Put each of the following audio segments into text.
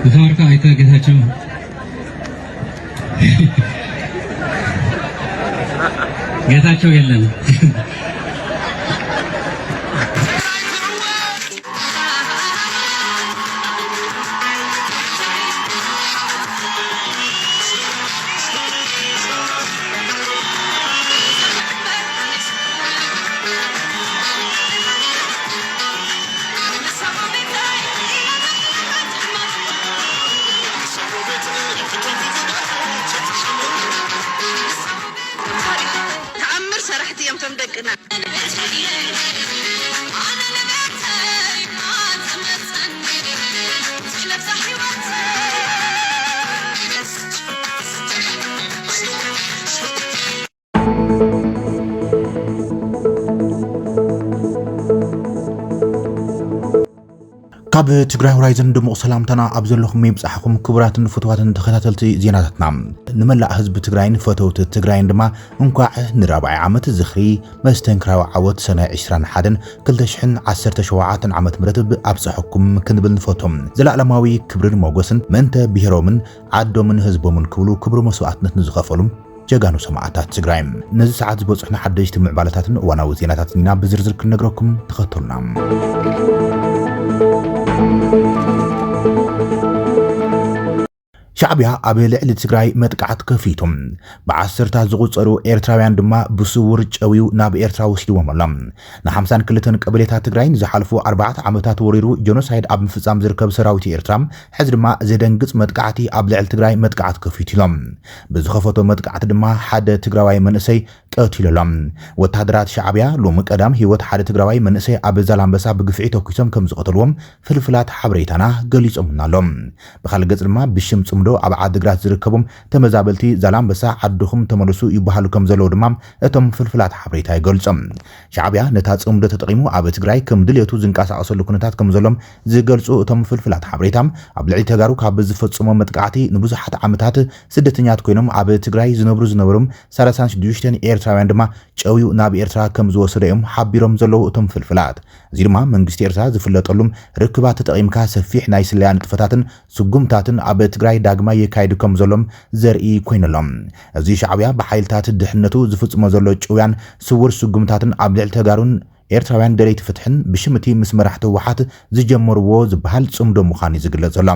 ዝኸበርካ ኣይተ ጌታቸው፣ ጌታቸው የለን። ተኣምር ሰራሕቲ እዮም እቶም ደቅና። ካብ ትግራይ ሆራይዘን ድሙቕ ሰላምታና ኣብ ዘለኹም ይብጻሕኹም። ክቡራትን ፍቱዋትን ተኸታተልቲ ዜናታትና፣ ንመላእ ህዝቢ ትግራይን ፈተውቲ ትግራይን ድማ እንኳዕ ንራብዓይ ዓመት ዝኽሪ መስተንክራዊ ዓወት ሰነ ዕስራን ሓደን ክልተ ሽሕን ዓሰርተ ሸውዓተን ዓመት ምረት ኣብጽሐኩም ክንብል ንፈቱ። ዘላእለማዊ ክብርን ሞገስን ምእንተ ብሔሮምን ዓዶምን ህዝቦምን ክብሉ ክብሪ መስዋዕትነት ንዝኸፈሉ ጀጋኑ ሰማዕታት ትግራይ። ነዚ ሰዓት ዝበጽሑና ሓደሽቲ ምዕባለታትን እዋናዊ ዜናታትን ኢና ብዝርዝር ክንነግረኩም። ተኸተሉና። ሻዕብያ ኣብ ልዕሊ ትግራይ መጥቃዕት ከፊቱ። ብዓሰርታት ዝቑጸሩ ኤርትራውያን ድማ ብስውር ጨውዩ ናብ ኤርትራ ወሲድዎም ኣሎ። ንሓምሳን ክልተን ቀበሌታት ትግራይ ንዝሓለፉ ኣርባዕተ ዓመታት ወሪሩ ጀኖሳይድ ኣብ ምፍጻም ዝርከብ ሰራዊት ኤርትራ፣ ሕዚ ድማ ዘደንግጽ መጥቃዕቲ ኣብ ልዕሊ ትግራይ መጥቃዕት ከፊቱ ኢሎም። ብዝኸፈቶ መጥቃዕቲ ድማ ሓደ ትግራዋይ መንእሰይ ቀቲሉ ኣሎ። ወታደራት ሻዕብያ ሎሚ ቀዳም ህይወት ሓደ ትግራዋይ መንእሰይ ኣብ ዛላምበሳ ብግፍዒ ተኩሶም ከም ዝቐተልዎም ፍልፍላት ሓበሬታና ገሊጾምና ኣሎ። ብኻልእ ገጽ ድማ ብሽም ጽምዶ ኣብ ዓድግራት ዝርከቡ ተመዛበልቲ ዛላምበሳ ዓድኹም ተመለሱ ይበሃሉ ከም ዘለዉ ድማ እቶም ፍልፍላት ሓበሬታ ይገልጾም። ሻዕብያ ነታ ጽምዶ ተጠቒሙ ኣብ ትግራይ ከም ድሌቱ ዝንቀሳቐሰሉ ኩነታት ከም ዘሎም ዝገልጹ እቶም ፍልፍላት ሓበሬታ፣ ኣብ ልዕሊ ተጋሩ ካብ ዝፈጽሞ መጥቃዕቲ ንብዙሓት ዓመታት ስደተኛት ኮይኖም ኣብ ትግራይ ዝነብሩ ዝነበሩ ሰላሳን ሽዱሽተን ኤርትራውያን ድማ ጨውዩ ናብ ኤርትራ ከም ዝወሰዶ እዮም ሓቢሮም ዘለዉ እቶም ፍልፍላት። እዚ ድማ መንግስቲ ኤርትራ ዝፍለጠሉ ርክባት ተጠቒምካ ሰፊሕ ናይ ስለያ ንጥፈታትን ስጉምታትን ኣብ ትግራይ ዳግማይ የካይዱ ከም ዘሎም ዘርኢ ኮይኑ ኣሎ። እዚ ሻዕብያ ብሓይልታት ድሕነቱ ዝፍጽሞ ዘሎ ጭውያን ስውር ስጉምታትን ኣብ ልዕሊ ተጋሩን ኤርትራውያን ደለይቲ ፍትሕን ብሽም እቲ ምስ መራሕቲ ህወሓት ዝጀመርዎ ዝበሃል ጽምዶ ምዃኑ እዩ ዝግለጽ ዘሎ።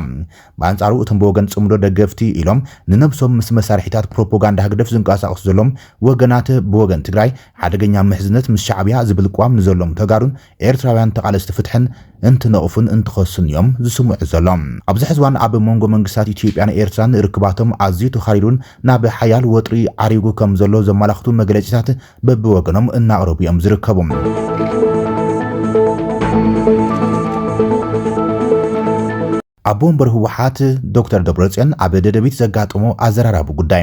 ብኣንጻሩ እቶም ብወገን ጽምዶ ደገፍቲ ኢሎም ንነብሶም ምስ መሳርሒታት ፕሮፓጋንዳ ህግደፍ ዝንቀሳቐሱ ዘለዎም ወገናት ብወገን ትግራይ ሓደገኛ ምሕዝነት ምስ ሻዕብያ ዝብል ቅዋም ንዘሎም ተጋሩን ኤርትራውያን ተቓለስቲ ፍትሕን እንትነቕፉን እንትኸሱን እዮም ዝስምዑ ዘሎ። ኣብዚ ሕዚ እዋን ኣብ መንጎ መንግስታት ኢትዮጵያን ኤርትራን ርክባቶም ኣዝዩ ተኻሪሩን ናብ ሓያል ወጥሪ ዓሪጉ ከም ዘሎ ዘመላኽቱ መግለጺታት በብወገኖም እናቕረቡ እዮም ዝርከቡ። ኣቦ ወንበር ህወሓት ዶክተር ደብረጽዮን ኣብ ደደቢት ዘጋጠሞ ኣዘራራቢ ጉዳይ።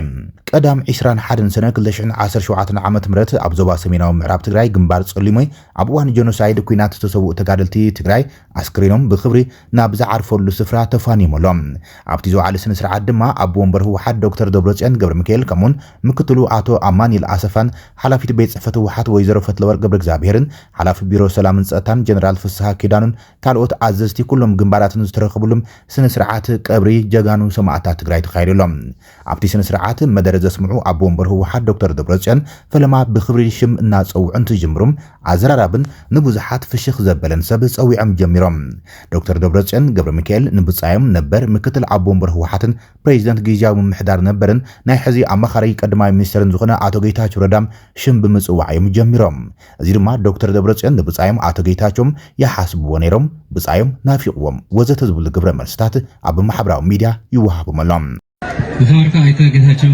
ቀዳም ዕስራን ሓደን ሰነ ክልተ ሽሕን ዓሰርተ ሸውዓተን ዓመተ ምህረት ኣብ ዞባ ሰሜናዊ ምዕራብ ትግራይ ግንባር ጸሊሞይ ኣብ እዋን ጀኖሳይድ ኲናት ዝተሰውኡ ተጋደልቲ ትግራይ ኣስክሬኖም ብኽብሪ ናብ ዝዓርፈሉ ስፍራ ተፋንዮም ኣሎ። ኣብቲ ዝወዓለ ስነ ስርዓት ድማ ኣቦ ወንበር ህወሓት ዶክተር ደብረጽዮን ገብረ ሚካኤል ከምኡውን ምክትሉ ኣቶ ኣማኒኤል ኣሰፋን ሓላፊት ቤት ጽሕፈት ህወሓት ወይዘሮ ፈትለወርቅ ገብረ እግዚኣብሄርን ሓላፊ ቢሮ ሰላምን ጸጥታን ጀነራል ፍስሃ ኪዳኑን ካልኦት ኣዘዝቲ ኩሎም ግንባራትን ዝተረኸብሉም ስነ ስርዓት ቀብሪ ጀጋኑ ሰማእታት ትግራይ ተኻይዱ ኣሎ። ኣብቲ ስነ ስርዓት መደረ ዘስምዑ ኣቦ ወንበር ህወሓት ዶክተር ደብረጽዮን ፈለማ ብኽብሪ ሽም እናጸውዑ እንትጅምሩ ኣዘራራብን ንብዙሓት ፍሽኽ ዘበለን ሰብ ጸዊዖም ጀሚሮም። ዶክተር ደብረጽዮን ገብረ ሚካኤል ንብጻዮም ነበር ምክትል ኣቦ ወንበር ህወሓትን ፕሬዚደንት ግዝያዊ ምምሕዳር ነበርን ናይ ሕዚ ኣማኻሪ ቀዳማይ ሚኒስትርን ዝኾነ ኣቶ ጌታቸው ረዳም ሽም ብምጽዋዕ እዮም ጀሚሮም። እዚ ድማ ዶክተር ደብረጽዮን ንብጻዮም ኣቶ ጌታቸውም ይሓስብዎ ነይሮም፣ ብጻዮም ናፊቕዎም ወዘተ ዝብሉ ግብረ መልስታት ኣብ ማሕበራዊ ሚድያ ይወሃቦም ኣሎ። ዝኸበርካ ኣይተ ጌታቸው፣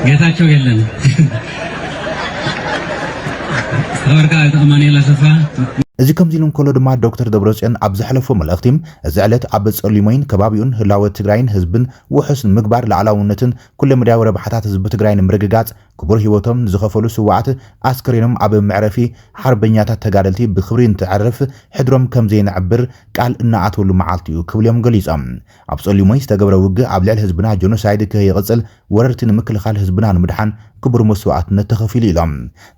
ጌታቸው የለን። ዝኸበርካ ኣይተ ኣማኑኤል ኣሰፋ። እዚ ከምዚ ኢሉ እንከሎ ድማ ዶክተር ደብረጽዮን ኣብ ዘሕለፎ መልእኽቲ፣ እዚ ዕለት ኣብ ጸሊሞይን ከባቢኡን ህላወ ትግራይን ህዝብን ውሑስ ንምግባር፣ ላዕላውነትን ኩለመዳያዊ ረብሓታት ህዝቢ ትግራይ ንምርግጋጽ፣ ክቡር ህይወቶም ንዝኸፈሉ ስዋኣት ኣስክሬኖም ኣብ መዕረፊ ሓርበኛታት ተጋደልቲ ብኽብሪ እንትዕርፍ፣ ሕድሮም ከም ዘይነዕብር ቃል እናኣተወሉ መዓልቲ እዩ ክብሉ እዮም ገሊጾም። ኣብ ጸሊሞይ ዝተገብረ ውግእ ኣብ ልዕሊ ህዝብና ጀኖሳይድ ከይቕጽል፣ ወረርቲ ንምክልኻል ህዝብና ንምድሓን ክቡር መስዋእትነት ተኸፊሉ ኢሎም።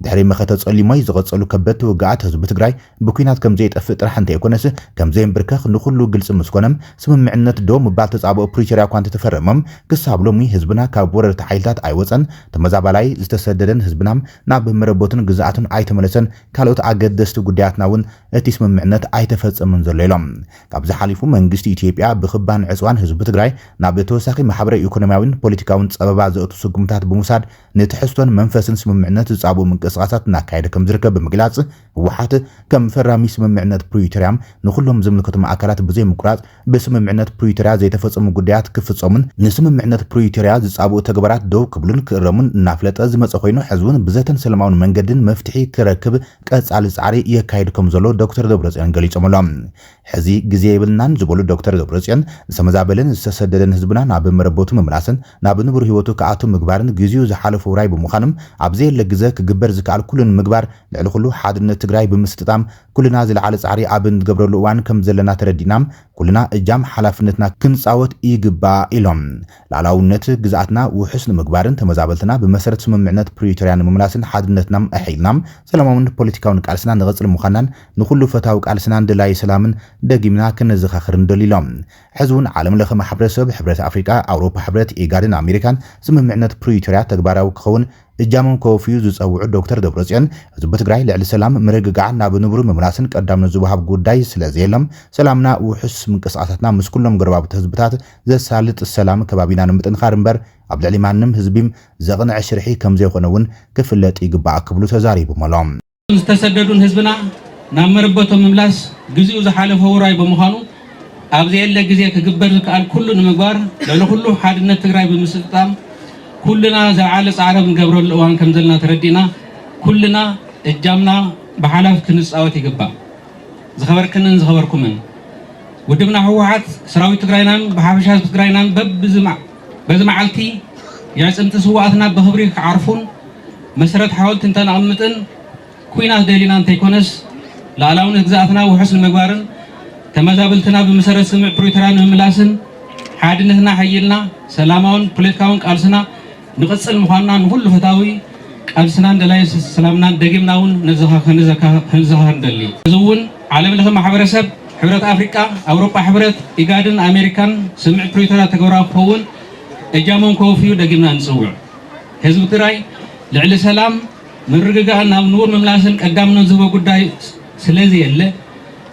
ድሕሪ መኸተ ጸሊሞይ ዝቐጸሉ ከበድቲ ውግኣት ህዝቢ ትግራይ ብኲናት ከም ዘይጠፍእ ጥራሕ እንተይኮነስ ከም ዘይንብርከኽ ንኹሉ ግልፂ ምስ ኮነ፣ ስምምዕነት ደው ምባል ተፃብኦ ፕሪቶርያ እኳ እንተተፈረመ፣ ክሳብ ሎሚ ህዝብና ካብ ወረርቲ ሓይልታት ኣይወፀን፣ ተመዛባላይ ዝተሰደደን ህዝብና ናብ መረቦትን ግዝኣቱን ኣይተመለሰን፣ ካልኦት ኣገደስቲ ጉዳያትና እውን እቲ ስምምዕነት ኣይተፈጸመን ዘሎ ኢሎም። ካብዚ ሓሊፉ መንግስቲ ኢትዮጵያ ብኽባን ዕፅዋን ህዝቢ ትግራይ ናብ ተወሳኺ ማሕበረ ኢኮኖሚያዊን ፖለቲካውን ፀበባ ዘእቱ ስጉምታት ብምውሳድ ንትሕዝቶን መንፈስን ስምምዕነት ዝፃብኡ ምንቅስቃሳት እናካየደ ከም ዝርከብ ብምግላፅ፣ ህወሓት ከም ፈራሚ ስምምዕነት ፕሪቶርያ ንኩሎም ዝምልከቶም ኣካላት ብዘይምቁራፅ ብስምምዕነት ፕሪቶርያ ዘይተፈፀሙ ጉዳያት ክፍፀሙን ንስምምዕነት ፕሪቶርያ ዝፃብኡ ተግባራት ደው ክብሉን ክእረሙን እናፍለጠ ዝመፀ ኮይኑ፣ ሕዚ እውን ብዘተን ሰላማውን መንገድን መፍትሒ ክረክብ ቀፃሊ ፃዕሪ የካይድ ከም ዘሎ ዶክተር ደብረፅዮን ገሊፆም ኣሎ። ሕዚ ግዜ የብልናን ዝበሉ ዶክተር ደብረፅዮን፣ ዝተመዛበለን ዝተሰደደን ህዝብና ናብ መረበቱ ምምላስን ናብ ንቡር ህይወቱ ክኣቱ ምግባርን ግዚኡ ዝሓለፈ ውራይ ብምዃኑ፣ ኣብ ዘየለ ግዘ ክግበር ዝከኣል ኩሉ ንምግባር፣ ልዕሊ ኩሉ ሓድነት ትግራይ ብምስጥጣም ኩልና ዝለዓለ ፃዕሪ ኣብ እንገብረሉ እዋን ከም ዘለና ተረዲእና፣ ኩልና እጃም ሓላፍነትና ክንፃወት ይግባእ ኢሎም። ሉዓላውነት ግዝኣትና ውሑስ ንምግባርን ተመዛበልትና ብመሰረት ስምምዕነት ፕሪቶርያ ንምምላስን ሓድነትና ኣሐይልና ሰላማውን ፖለቲካውን ቃልስና ንቐፅል ምዃናን ንኹሉ ፈታዊ ቃልስናን ደላይ ሰላምን ደጊምና ክነዘኻኽር ንደሊ ኢሎም። ሕዚ እውን ዓለም ለኸ ማሕበረሰብ፣ ሕብረት ኣፍሪቃ፣ ኣውሮፓ ሕብረት፣ ኢጋድን ኣሜሪካን ስምምዕነት ፕሪቶርያ ተግባራዊ ክኸውን እጃሞም ከወፍዩ ዝፀውዑ ዶክተር ደብረፅዮን፣ ህዝቢ ትግራይ ልዕሊ ሰላም ምርግጋዕ ናብ ንቡር ምምላስን ቀዳምነት ዝወሃብ ጉዳይ ስለ ዘየሎም፣ ሰላምና ውሑስ ምንቅስቃሳትና ምስ ኩሎም ጎረባብቲ ህዝብታት ዘሳልጥ ሰላም ከባቢና ንምጥንኻር እምበር ኣብ ልዕሊ ማንም ህዝቢም ዘቕንዐ ሽርሒ ከም ዘይኮነ እውን ክፍለጥ ይግባእ ክብሉ ተዛሪቦም ኣሎ። ዝተሰደዱን ህዝብና ናብ መረበቶም ምምላስ ግዚኡ ዝሓለፈ ውራይ ብምዃኑ፣ ኣብ ዘየለ ግዜ ክግበር ዝከኣል ኩሉ ንምግባር፣ ልዕሊ ኩሉ ሓድነት ትግራይ ብምስጥጣም፣ ኩልና ዝለዓለ ፃዕሪ ኣብ ንገብረሉ እዋን ከም ዘለና ተረዲእና፣ ኩልና እጃምና ብሓላፍ ክንፃወት ይግባእ። ዝኸበርክንን ዝኸበርኩምን፣ ውድብና ህወሓት ሰራዊት ትግራይናን ብሓፈሻ ህዝቢ ትግራይናን በብዚ መዓ-፣ በዚ መዓልቲ የዕፅምቲ ስውኣትና ብኽብሪ ክዓርፉን መሰረት ሓወልቲ እንተነቕምጥን፣ ኲናት ደሊና እንተይኮነስ፣ ሉዓላውነት ግዝኣትና ውሑስ ንምግባርን ተመዛበልትና ብመሰረት ስምምዕ ፕሪቶርያ ንምምላስን፣ ሓድነትና ሓይልና ሰላማውን ፖለቲካውን ቃልስና ንቐጽል ምዃንና ንኹሉ ፈታዊ ቃልስናን ደላይ ሰላምናን ደጊምና እውን ነዘኻ-፣ ከነዘካ-፣ ከነዘኻኽር ንደሊ። እዚ እውን ዓለም ለኸ ማሕበረሰብ፣ ሕብረት ኣፍሪቃ፣ ኣውሮጳ ሕብረት፣ ኢጋድን ኣሜሪካን ስምምዕ ፕሪቶርያ ተግባራዊ ክኸውን እጃሞም ከወፍዩ ደጊምና ንጽውዕ። ህዝቢ ትግራይ ልዕሊ ሰላም፣ ምርግጋእን ናብ ንቡር ምምላስን ቀዳምነት ዝህቦ ጉዳይ ስለ ዘየለ፣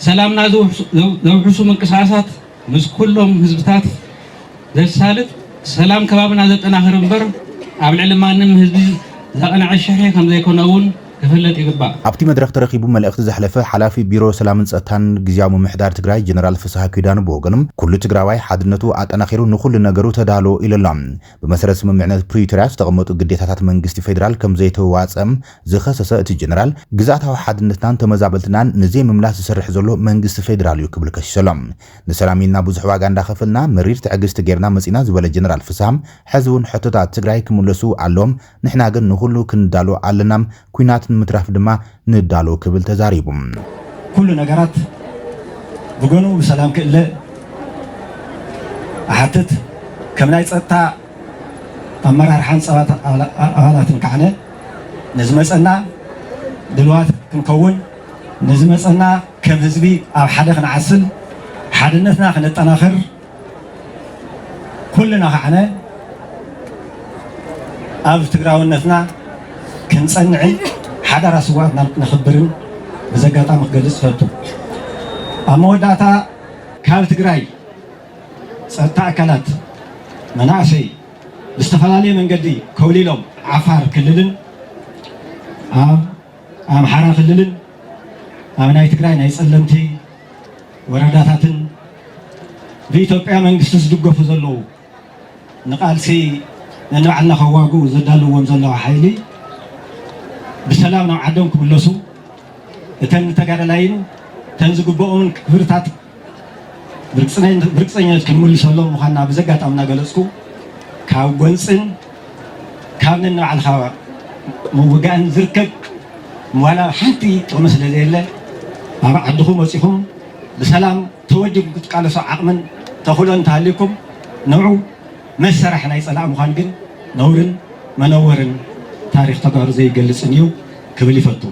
ሰላምና ዘውሕሱ-፣ ዘው-፣ ዘውሕሱ ምንቅስቃሳት ምስ ኩሎም ህዝብታት ዘሳልጥ፣ ሰላም ከባብና ዘጠናኽር እምበር ኣብ ልዕሊ ማንም ህዝቢ ዘቕንዐ ሽርሒ ከም ዘይኮነ እውን ክፍለጥ ይግባእ። ኣብቲ መድረኽ ተረኺቡ መልእኽቲ ዘሕለፈ ሓላፊ ቢሮ ሰላምን ጸጥታን ግዝያዊ ምምሕዳር ትግራይ ጀነራል ፍስሃ ኪዳኑ ብወገኑ፣ ኩሉ ትግራዋይ ሓድነቱ ኣጠናኺሩ ንኹሉ ነገሩ ተዳሎ ኢሉ ኣሎ። ብመሰረት ስምምዕነት ፕሪቶርያ ዝተቐመጡ ግዴታታት መንግስቲ ፌዴራል ከም ዘይተዋፀም ዝኸሰሰ እቲ ጀነራል፣ ግዝኣታዊ ሓድነትናን ተመዛበልትናን ንዘይምምላስ ዝሰርሕ ዘሎ መንግስቲ ፌዴራል እዩ ክብል ከሲሱ ኣሎ። ንሰላም ኢልና ብዙሕ ዋጋ እንዳኸፈልና መሪር ትዕግስቲ ጌርና መፂና ዝበለ ጀነራል ፍስሃ፣ ሕዚ እውን ሕቶታት ትግራይ ክምለሱ ኣለዎም፣ ንሕና ግን ንኹሉ ክንዳሎ ኣለና፣ ኲናት ንምትራፍ ድማ ንዳሎ ክብል ተዛሪቡ። ኩሉ ነገራት ብጎኑ ብሰላም ክእለ እሓትት። ከም ናይ ጸጥታ ኣመራርሓን ጸባት ኣባላ-፣ ኣባላትን ከዓነ ንዝመጸና ድልዋት ክንከውን፣ ንዝመጸና ከም ህዝቢ ኣብ ሓደ ክንዓስል፣ ሓድነትና ክነጠናኽር፣ ኩልና ከዓነ ኣብ ትግራውነትና ክንጸንዕን ሓዳራ ስውኣትና ነኽብርን በዚ ኣጋጣሚ ክገልጽ እፈቱ። ኣብ መወዳእታ፣ ካብ ትግራይ ጸጥታ ኣካላት መናእሰይ ብዝተፈላለየ መንገዲ ከውሊሎም ዓፋር ክልልን ኣብ ኣምሓራ ክልልን ኣብ ናይ ትግራይ ናይ ጸለምቲ ወረዳታትን ብኢትዮጵያ መንግስቲ ዝድገፉ ዘለዉ፣ ንቃልሲ ነንባዕልና ከዋግኡ ዘዳልዎም ዘለዉ ሓይሊ ብሰላም ናብ ዓዶም ክምለሱ፣ እተን ንተጋዳላይን እተን ዝግብኦምን ክብርታት ብርግጽነኝ-፣ ብርግጸኛነት ክንምልሰሎም ምዃንና በዚ ኣጋጣሚ እናገለጽኩ፣ ካብ ጎንጽን ካብ ነንባዕልኻ ምውጋእን ዝርከብ ዋላ ሓንቲ ጥቕሚ ስለ ዘየለ፣ ኣብ ዓድኹም ወጺኹም ብሰላም ተወዲብኩም ክትቃለሱ ዓቕምን ተኽእሎን እንተሃልዩኩም፣ ንዑ መሰራሕ ናይ ጸላእ ምዃን ግን ነውርን መነወርን ታሪኽ ተጋሩ ዘይገልጽን እዩ ክብል ይፈቱ።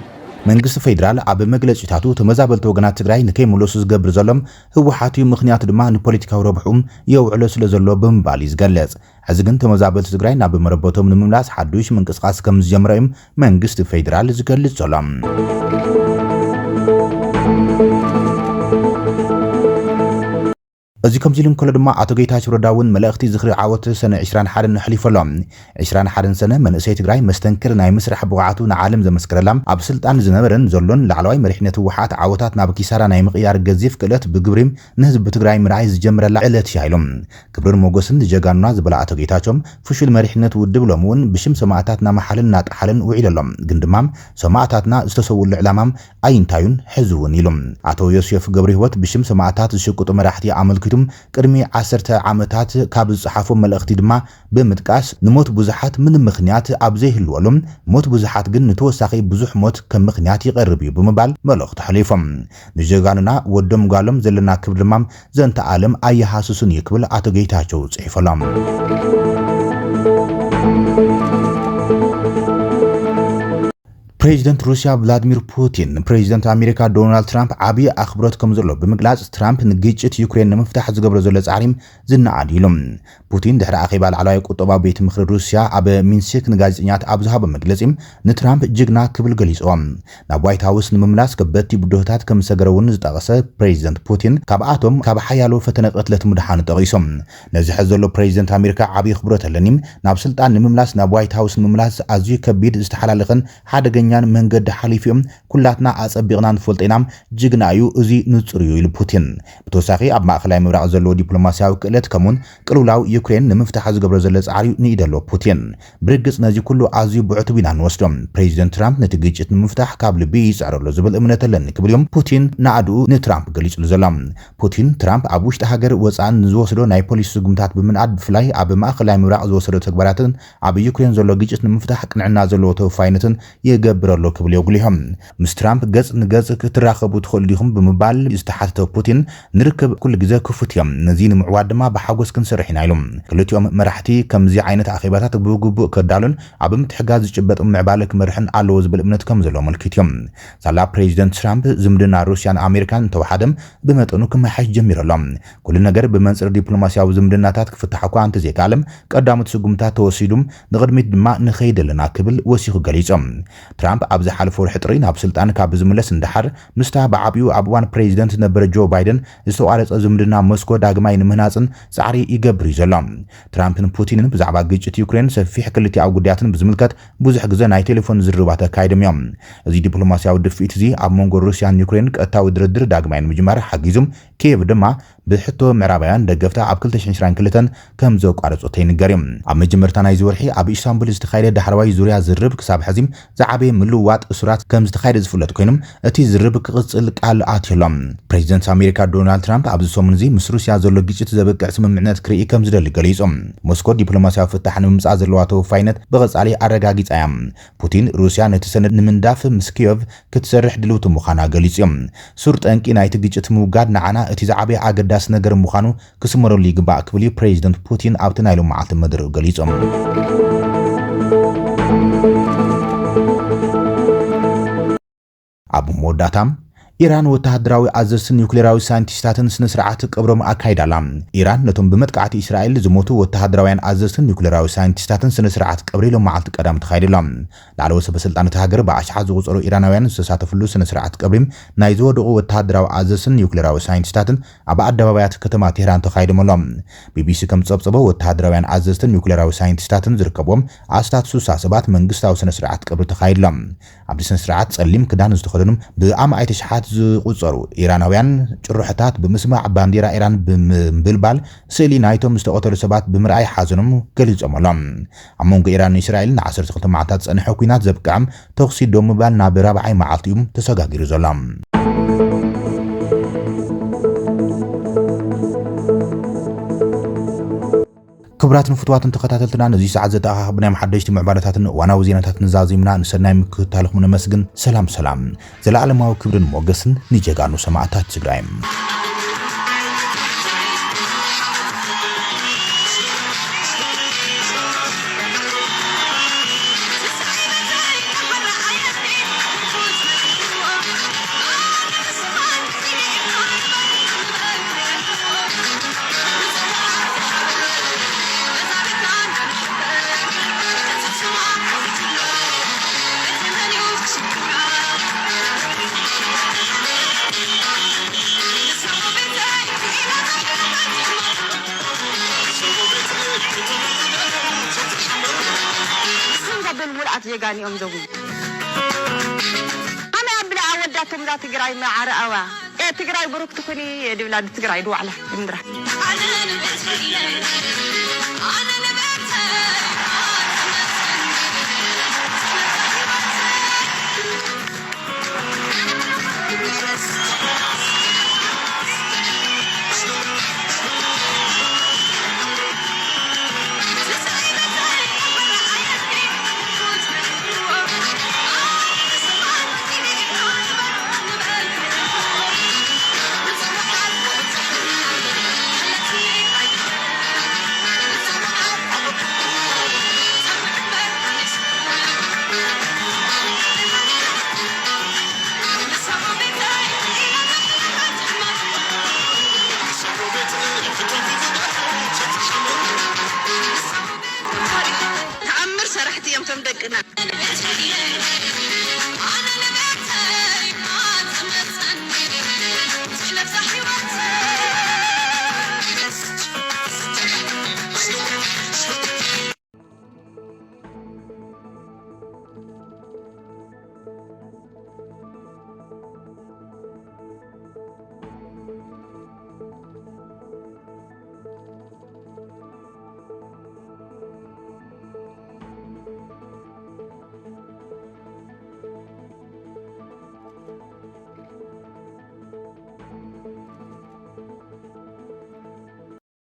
መንግስቲ ፌዴራል ኣብ መግለጺታቱ ተመዛበልቲ ወገናት ትግራይ ንከይምለሱ ዝገብር ዘሎ ህወሓት እዩ፣ ምኽንያቱ ድማ ንፖለቲካዊ ረብሕኡ የውዕሎ ስለ ዘሎ ብምባል እዩ ዝገልጽ። ሕዚ ግን ተመዛበልቲ ትግራይ ናብ መረበቶም ንምምላስ ሓዱሽ ምንቅስቃስ ከም ዝጀምረ እዩ መንግስቲ ፌዴራል ዝገልጽ ዘሎ። እዚ ከምዚ ኢሉ እንከሎ ድማ ኣቶ ጌታቸው ረዳ እውን መልእኽቲ ዝኽሪ ዓወት ሰነ ዕስራን ሓደን ኣሕሊፉ ኣሎ። ዕስራን ሓደን ሰነ መንእሰይ ትግራይ መስተንክር ናይ ምስራሕ ብቕዓቱ ንዓለም ዘመስከረላ፣ ኣብ ስልጣን ዝነበረን ዘሎን ላዕለዋይ መሪሕነት ህወሓት ዓወታት ናብ ኪሳራ ናይ ምቕያር ገዚፍ ክእለት ብግብሪ ንህዝቢ ትግራይ ምርኣይ ዝጀምረላ ዕለት እያ ኢሉ። ክብርን ሞገስን ንጀጋኑና ዝበለ ኣቶ ጌታቸው፣ ፍሹል መሪሕነት ውድብ ሎሚ እውን ብሽም ሰማእታትና መሓልን እናጠሓልን ውዒሉ ኣሎ። ግን ድማ ሰማእታትና ዝተሰውሉ ዕላማ ኣይንታዩን ሕዚ እውን ኢሉ። ኣቶ ዮሴፍ ገብረ ህይወት ብሽም ሰማእታት ዝሽቅጡ መራሕቲ ኣመልኪቱ ቅድሚ ዓሰርተ ዓመታት ካብ ዝጸሓፎ መልእኽቲ ድማ ብምጥቃስ፣ ንሞት ብዙሓት ምንም ምኽንያት ኣብ ዘይህልወሉ፣ ሞት ብዙሓት ግን ንተወሳኺ ብዙሕ ሞት ከም ምኽንያት ይቐርብ እዩ ብምባል መልእኽቱ ኣሕሊፎም። ንጀጋኑና ወዶም ጓሎም ዘለና ክብሪ ድማ ዘንተ ዓለም ኣየሃስሱን እዩ ክብል ኣቶ ጌታቸው ጽሒፉ ኣሎ። ፕሬዚደንት ሩስያ ቭላድሚር ፑቲን ንፕሬዚደንት ኣሜሪካ ዶናልድ ትራምፕ ዓብዪ ኣኽብሮት ከም ዘሎ ብምግላጽ፣ ትራምፕ ንግጭት ዩክሬን ንምፍታሕ ዝገብሮ ዘሎ ጻዕሪ ዝነኣድ ኢሉ። ፑቲን ድሕሪ ኣኼባ ላዕለዋይ ቁጠባዊ ቤት ምኽሪ ሩስያ ኣብ ሚንስክ ንጋዜጠኛት ኣብ ዝሃቦ መግለጺ፣ ንትራምፕ ጅግና ክብል ገሊጽዎ። ናብ ዋይት ሃውስ ንምምላስ ከበድቲ ብድሆታት ከም ዝሰገረ እውን ዝጠቐሰ ፕሬዚደንት ፑቲን፣ ካብኣቶም ካብ ሓያሎ ፈተነ ቅትለት ምድሓኑ ጠቒሱ። ነዚ ሕዚ ዘሎ ፕሬዚደንት ኣሜሪካ ዓብዪ ኣኽብሮት ኣለኒ። ናብ ስልጣን ንምምላስ፣ ናብ ዋይት ሃውስ ንምምላስ ኣዝዩ ከቢድ፣ ዝተሓላለኸን ሓደገኛን መንገዲ ሓሊፉ እዩ። ኩላትና ኣጸቢቕና ንፈልጦ ኢና። ጅግና እዩ፣ እዚ ንጹር እዩ ኢሉ ፑቲን። ብተወሳኺ ኣብ ማእኸላይ ምብራቕ ዘለዎ ዲፕሎማስያዊ ክእለት ከምኡውን ቅልውላው ዩክሬን ንምፍታሕ ዝገብሮ ዘሎ ጻዕሪ ንኢደሎ ፑቲን። ብርግጽ ነዚ ኩሉ ኣዝዩ ብዕቱብ ኢና ንወስዶ። ፕሬዚደንት ትራምፕ ነቲ ግጭት ንምፍታሕ ካብ ልቢ ይጽዕር ኣሎ ዝብል እምነት ኣለኒ ክብል እዮም ፑቲን ናእድኡ ንትራምፕ ገሊጹሉ ዘሎ። ፑቲን ትራምፕ ኣብ ውሽጢ ሃገር ወጻእን ንዝወስዶ ናይ ፖሊሲ ስጉምታት ብምንኣድ ብፍላይ ኣብ ማእኸላይ ምብራቕ ዝወሰዶ ተግባራትን ኣብ ዩክሬን ዘሎ ግጭት ንምፍታሕ ቅንዕና ዘለዎ ተወፋይነትን ይገብር ኣሎ ክብል የጉሊሖም። ምስ ትራምፕ ገጽ ንገጽ ክትራኸቡ ትኽእሉ ዲኹም ብምባል ዝተሓተተ ፑቲን፣ ንርክብ ኩሉ ግዜ ክፉት እዮም፣ ነዚ ንምዕዋት ድማ ብሓጎስ ክንሰርሕ ኢና ኢሉ። ክልቲኦም መራሕቲ ከምዚ ዓይነት ኣኼባታት ብግቡእ ከዳሉን ኣብ ምትሕጋዝ ዝጭበጥ ምዕባለ ክመርሕን ኣለዎ ዝብል እምነት ከም ዘሎ ኣመልኪቱ እዮም። ሳላ ፕሬዚደንት ትራምፕ ዝምድና ሩስያን ኣሜሪካን እንተወሓደ ብመጠኑ ክመሓሽ ጀሚሩ ኣሎ። ኩሉ ነገር ብመንጽር ዲፕሎማስያዊ ዝምድናታት ክፍታሕ እኳ እንተዘይከኣለ፣ ቀዳሞት ስጉምታት ተወሲዱ፣ ንቕድሚት ድማ ንኸይድ ኣለና ክብል ወሲኹ ገሊጹ። ትራምፕ ኣብ ዝሓለፈ ወርሒ ጥሪ ናብ ስልጣን ካብ ዝምለስ ንደሓር፣ ምስታ ብዓቢኡ ኣብ እዋን ፕሬዚደንት ዝነበረ ጆ ባይደን ዝተቋረጸ ዝምድና ሞስኮ ዳግማይ ንምህናጽን ጻዕሪ ይገብር እዩ ዘሎ። ትራምፕን ፑቲንን ብዛዕባ ግጭት ዩክሬን፣ ሰፊሕ ክልቲኣዊ ጉዳያትን ብዝምልከት ብዙሕ ግዜ ናይ ቴሌፎን ዝርርባት ኣካይዶም እዮም። እዚ ዲፕሎማስያዊ ድፍኢት እዚ ኣብ መንጎ ሩስያን ዩክሬን ቀጥታዊ ድርድር ዳግማይ ንምጅማር ሓጊዙ፣ ኪየቭ ድማ ብሕቶ ምዕራባውያን ደገፍታ ኣብ ክልተ ሽሕን ዕስራን ክልተን ከም ዘቋረጾቶ ይንገር እዩ። ኣብ መጀመርታ ናይዚ ወርሒ ኣብ ኢስታንቡል ዝተኻየደ ዳሕረዋይ ዙርያ ዝርርብ ክሳብ ሕዚ ዝዓበየ ምልውዋጥ እሱራት ከም ዝተኻየደ ዝፍለጥ ኮይኑ፣ እቲ ዝርርብ ክቕጽል ቃል ኣትዩ ኣሎ። ፕሬዚደንት ኣሜሪካ ዶናልድ ትራምፕ ኣብዚ ሰሙን እዚ ምስ ሩስያ ዘሎ ግጭት ዘብቅዕ ስምምዕነት ክርኢ ከም ዝደሊ ገሊጹ። ሞስኮ ዲፕሎማስያዊ ፍታሕ ንምምጻእ ዘለዋ ተወፋይነት ብቐጻሊ ኣረጋጊጻ እያ። ፑቲን ሩስያ ነቲ ሰነድ ንምንዳፍ ምስ ኪየቭ ክትሰርሕ ድልውቲ ምዃና ገሊጹ እዩ። ሱር ጠንቂ ናይቲ ግጭት ምውጋድ ንዓና እቲ ዝዓበየ ኣገዳሲ ነገር ምዃኑ ክስመረሉ ይግባእ ክብል እዩ ፕሬዚደንት ፑቲን ኣብቲ ናይ ሎማዓልቲ መደርኡ ገሊጹ። ኣብ መወዳእታ፣ ኢራን ወተሃደራዊ ኣዘዝትን ኒውክሌራዊ ሳይንቲስታትን ስነ ስርዓት ቀብሮም ኣካይዳ ኣላ። ኢራን ነቶም ብመጥቃዕቲ እስራኤል ዝሞቱ ወተሃደራውያን ኣዘዝትን ኒውክሌራዊ ሳይንቲስታትን ስነ ስርዓት ቀብሪ ሎማዓልቲ ቀዳም ተኻይዱ ኣሎ። ላዕለዎት ሰበ ስልጣን እታ ሃገር ብኣሽሓት ዝቑጸሩ ኢራናውያን ዝተሳተፍሉ ስነ ስርዓት ቀብሪ ናይ ዝወደቑ ወተሃደራዊ ኣዘዝትን ኒውክሌራዊ ሳይንቲስታትን ኣብ ኣደባባያት ከተማ ቴህራን ተኻይዶም ኣሎ። ቢቢሲ ከም ዝጸብጸቦ፣ ወተሃደራውያን ኣዘዝትን ኒውክሌራዊ ሳይንቲስታትን ዝርከብዎም ኣስታት ስሳ ሰባት መንግስታዊ ስነ ስርዓት ቀብሪ ተኻይዱ ኣሎ። ኣብቲ ስነ ስርዓት ጸሊም ክዳን ዝተኸደኑ ብኣማኢት ኣሽሓት ዝቑጸሩ ኢራናውያን ጭርሖታት ብምስማዕ፣ ባንዲራ ኢራን ብምንብልባል፣ ስእሊ ናይቶም ዝተቐተሉ ሰባት ብምርኣይ ሓዘኖም ገሊጾም ኣለዉ። ኣብ መንጎ ኢራንን እስራኤልን ንዓሰርተ ክልተ መዓልታት ዝጸንሐ ኲናት ዘብቅዐ ተኹሲ ደው ምባል ናብ ራብዓይ መዓልቲ'ዩ ተሰጋጊሩ ዘሎ። ክቡራትን ፍቱዋትን ተኸታተልትና፣ ነዚ ሰዓት ዘተኣኻኸብናዮም ሓደሽቲ ምዕባለታትን እዋናዊ ዜናታትን ዛዚምና፣ ንሰናይ ምክትታልኹም ነመስግን። ሰላም ሰላም። ዘለኣለማዊ ክብርን ሞገስን ንጀጋኑ ሰማእታት ትግራይ። ጀጋኒኦም ዘቡ ኣመ ኣብላ ኣወዳቶም ዛ ትግራይ መዓረኣዋ። ኤ ትግራይ ብሩክ ትኹኒ ድብላ ትግራይ ድዋዕላ ድምድራ። ተኣምር ሰራሕቲ እዮም ቶም ደቅና።